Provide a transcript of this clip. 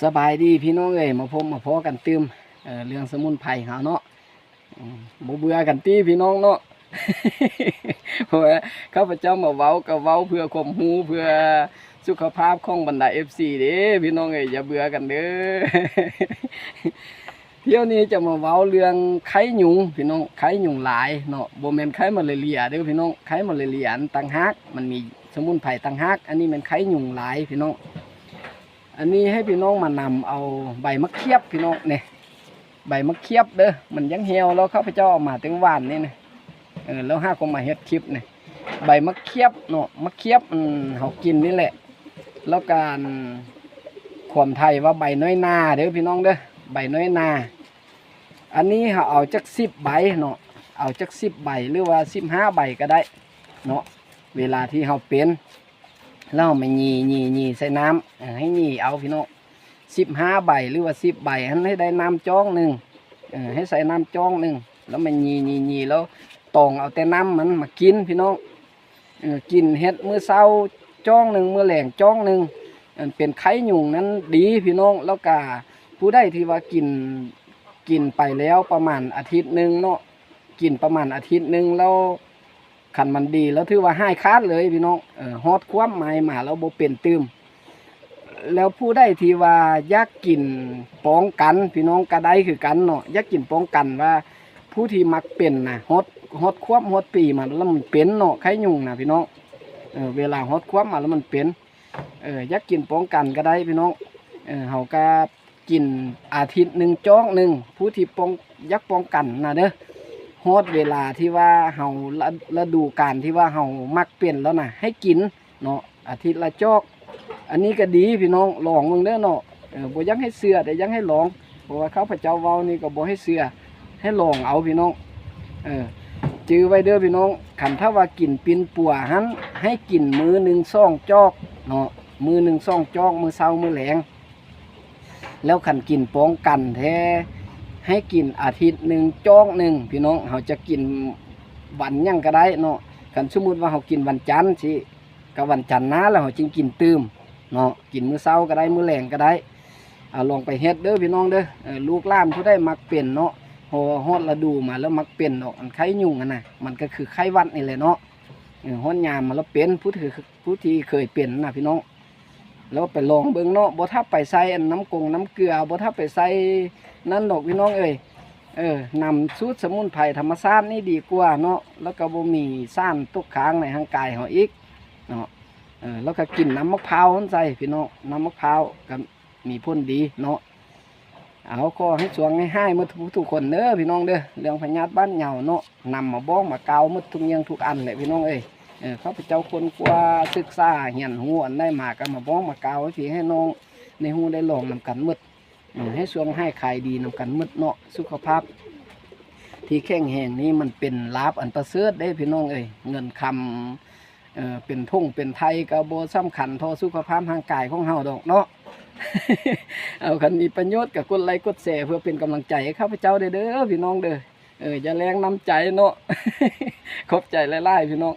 ສະບາຍດີພີ່ນ້ອງເອີຍ ມາພົບມາພໍ້ກັນຕື່ມ ເອີ ເລື່ອງສະໝຸນໄພເຮົາເນາະ ອືມ ບໍ່ເບື່ອກັນຕິພີ່ນ້ອງເນາະ ເພາະວ່າຂ້າພະເຈົ້າມາເວົ້າ ກໍເວົ້າເພື່ອຄວາມຮູ້ ເພື່ອສຸຂະພາບຂອງບັນດາເອັຟຊີເດ້ພີ່ນ້ອງເອີຍ ຢ່າເບື່ອກັນເດີ. ດຽວນີ້ຈະມາເວົ້າເລື່ອງໄຂ້ຍຸງພີ່ນ້ອງ ໄຂ້ຍຸງລາຍເນາະ ບໍ່ແມ່ນໄຂ້ມາລາເຣຍເດີພີ່ນ້ອງ ໄຂ້ມາລາເຣຍອັນຕ່າງຫາກ ມັນມີສະໝຸນໄພຕ່າງຫາກ ອັນນີ້ແມ່ນໄຂ້ຍຸງລາຍພີ່ນ້ອງ. ອັນນີ້ໃຫ້ພີ່ນ້ອງມານຳເອົາໃບໝາກຂຽບພີ່ນ້ອງ ນີ້ ໃບໝາກຂຽບເດີ ມັນຍັງແຫ້ວ ແລ້ວຂ້າພະເຈົ້າເອົາມາແຕ່ວານນີ້ນະ ເອີ ແລ້ວຫາກໍມາເຮັດຄລິບນີ້ ໃບໝາກຂຽບເນາະ ໝາກຂຽບ ອືມ ເຮົາກິນນີ້ແຫຼະ ແລ້ວກະ ອາ ຄວາມໄທວ່າໃບນ້ອຍໜ້າເດີພີ່ນ້ອງເດີ ໃບນ້ອຍໜ້າ. ອັນນີ້ເຮົາເອົາຈັກສິບໃບເນາະ ເອົາຈັກສິບໃບ ຫຼືວ່າສິບຫ້າໃບກໍໄດ້ເນາະ ເວລາທີ່ເຮົາເປັນ ແລ້ວເຮົາມາຫຢີໆໆໃສ່ນ້ຳ ເອີ ໃຫ້ຫຢີເອົາພີ່ນ້ອງ ສິບຫ້າໃບ ຫຼືວ່າສິບໃບຫັ້ນ ໃຫ້ໄດ້ນ້ຳຈອກໜຶ່ງ ເອີ ໃຫ້ໃສ່ນ້ຳຈອກໜຶ່ງ ແລ້ວມາຫຢີໆໆ ແລ້ວຕອງເອົາແຕ່ນ້ຳມັນມາກິນພີ່ນ້ອງ ເອີ ກິນເຮັດມື້ເຊົ້າຈອກໜຶ່ງ ມື້ແລງຈອກໜຶ່ງ ອັນເປັນໄຂ້ຍຸງນັ້ນດີພີ່ນ້ອງ. ແລ້ວກະຜູ້ໃດທີ່ວ່າກິນ ກິນໄປແລ້ວປະມານອາທິດໜຶ່ງເນາະ ກິນປະມານອາທິດໜຶ່ງແລ້ວ ຄັນມັນດີແລ້ວຖືວ່າຫາຍຂາດເລີຍພີ່ນ້ອງ ເອີ ຮອດຄວາມໝາຍມາແລ້ວບໍ່ເປັນຕື່ມ. ແລ້ວຜູ້ໃດທີ່ວ່າຢາກກິນປ້ອງກັນ ພີ່ນ້ອງກໍໄດ້ຄືກັນເນາະ ຢາກກິນປ້ອງກັນວ່າຜູ້ທີ່ມັກເປັນນະ ຮອດ ຮອດຄວບຮອດປີມາແລ້ວມັນເປັນເນາະ ໄຂ້ຍຸງນະພີ່ນ້ອງ ເອີ ເວລາຮອດຄວບມາແລ້ວມັນເປັນ ເອີ ຢາກກິນປ້ອງກັນກໍໄດ້ພີ່ນ້ອງ ເອີ ເຮົາກໍກິນອາທິດໜຶ່ງຈອກໜຶ່ງ ຜູ້ທີ່ປ້ອງ ຢາກປ້ອງກັນນະເດີ ຮອດເວລາທີ່ວ່າເຮົາ ລະ ລະດູການທີ່ວ່າເຮົາມັກເປັນແລ້ວນະ ໃຫ້ກິນເນາະ ອາທິດລະຈອກ. ອັນນີ້ກໍດີພີ່ນ້ອງ ລອງເບິ່ງເດີເນາະ ເອີ ບໍ່ຢາກໃຫ້ເຊື່ອ ແຕ່ຢາກໃຫ້ລອງ ເພາະວ່າຂ້າພະເຈົ້າເວົ້ານີ້ກໍບໍ່ໃຫ້ເຊື່ອ ໃຫ້ລອງເອົາພີ່ນ້ອງ ເອີ ຈື່ໄວ້ເດີພີ່ນ້ອງ ຄັນຖ້າວ່າກິນປິ່ນປົວຫັ້ນ ໃຫ້ກິນມື້ໜຶ່ງສອງຈອກເນາະ ມື້ໜຶ່ງສອງຈອກ ມື້ເຊົ້າມື້ແລງ. ແລ້ວຄັນກິນປ້ອງກັນແທ້ ໃຫ້ກິນອາທິດໜຶ່ງຈອກໜຶ່ງພີ່ນ້ອງ ເຮົາຈະກິນວັນຫຍັງກໍໄດ້ເນາະ ຄັນສົມມຸດວ່າເຮົາກິນວັນຈັນຊີ້ ກໍວັນຈັນໜ້າແລ້ວເຮົາຈຶ່ງກິນຕື່ມເນາະ ກິນມື້ເຊົ້າກໍໄດ້ ມື້ແລງກໍໄດ້ ອາ ລອງໄປເຮັດເດີພີ່ນ້ອງເດີ ເອີ ລູກຫຼານຜູ້ໃດມັກເປັນເນາະ ເພາະວ່າຮອດລະດູມາແລ້ວມັກເປັນດອກ ອັນໄຂ້ຍຸງຫັ້ນນະ ມັນກໍຄືໄຂ້ຫວັດນີ້ແຫຼະເນາະ ເອີ ຮອດຍາມມາແລ້ວເປັນ ຜູ້ທີ່ ຜູ້ທີ່ເຄີຍເປັນນະພີ່ນ້ອງ ແລ້ວໄປລອງເບິ່ງເນາະ ບໍ່ທັບໄປໃສ່ອັນນ້ຳກົງນ້ຳເກືອ ບໍ່ທັບໄປໃສ່ນັ້ນດອກພີ່ນ້ອງເອີຍ ເອີ ນຳສູດສະໝຸນໄພທຳມະຊາດນີ້ດີກວ່າເນາະ ແລ້ວກໍບໍ່ມີສານຕົກຄ້າງໃນຮ່າງກາຍເຮົາອີກເນາະ ເອີ ແລ້ວກໍກິນນ້ຳໝາກພ້າວຫັ້ນໃສ່ພີ່ນ້ອງ ນ້ຳໝາກພ້າວກໍ ມີຜົນດີເນາະ ເອົາ ຂໍໃຫ້ສວງໃຫ້ຫາຍໝົດທຸກຜູ້ທຸກຄົນເດີພີ່ນ້ອງເດີ ເລື່ອງພະຍາດບາດເຍົາເນາະ ນຳມາບອກມາກ່າວໝົດທຸກຢ່າງທຸກອັນແຫຼະພີ່ນ້ອງເອີຍ ເອີ ຂ້າພະເຈົ້າຄົ້ນຄວ້າສຶກສາຮຽນຮູ້ອັນໃດມາ ກໍມາບອກມາກ່າວໃຫ້ພີ່ໃຫ້ນ້ອງໄດ້ຮູ້ໄດ້ລອງນຳກັນໝົດ ເອີ ໃຫ້ສວງໃຫ້ຂາຍດີນຳກັນໝົດເນາະ ສຸຂະພາບທີ່ແຂງແຮງນີ້ມັນເປັນລາບອັນປະເສີດເດ້ພີ່ນ້ອງເອີຍ ເງິນຄຳ ເອີ ເປັນຖົງເປັນໄທກໍບໍ່ສຳຄັນເທົ່າສຸຂະພາບຮ່າງກາຍຂອງເຮົາດອກເນາະ ເອົາ ຄັນມີປະໂຫຍດກໍກົດໄລກົດແຊເພື່ອເປັນກຳລັງໃຈໃຫ້ຂ້າພະເຈົ້າແດ່ເດີພີ່ນ້ອງເດີ ເອີ ຢ່າແລງນ້ຳໃຈເນາະ ຂອບໃຈຫຼາຍໆພີ່ນ້ອງ.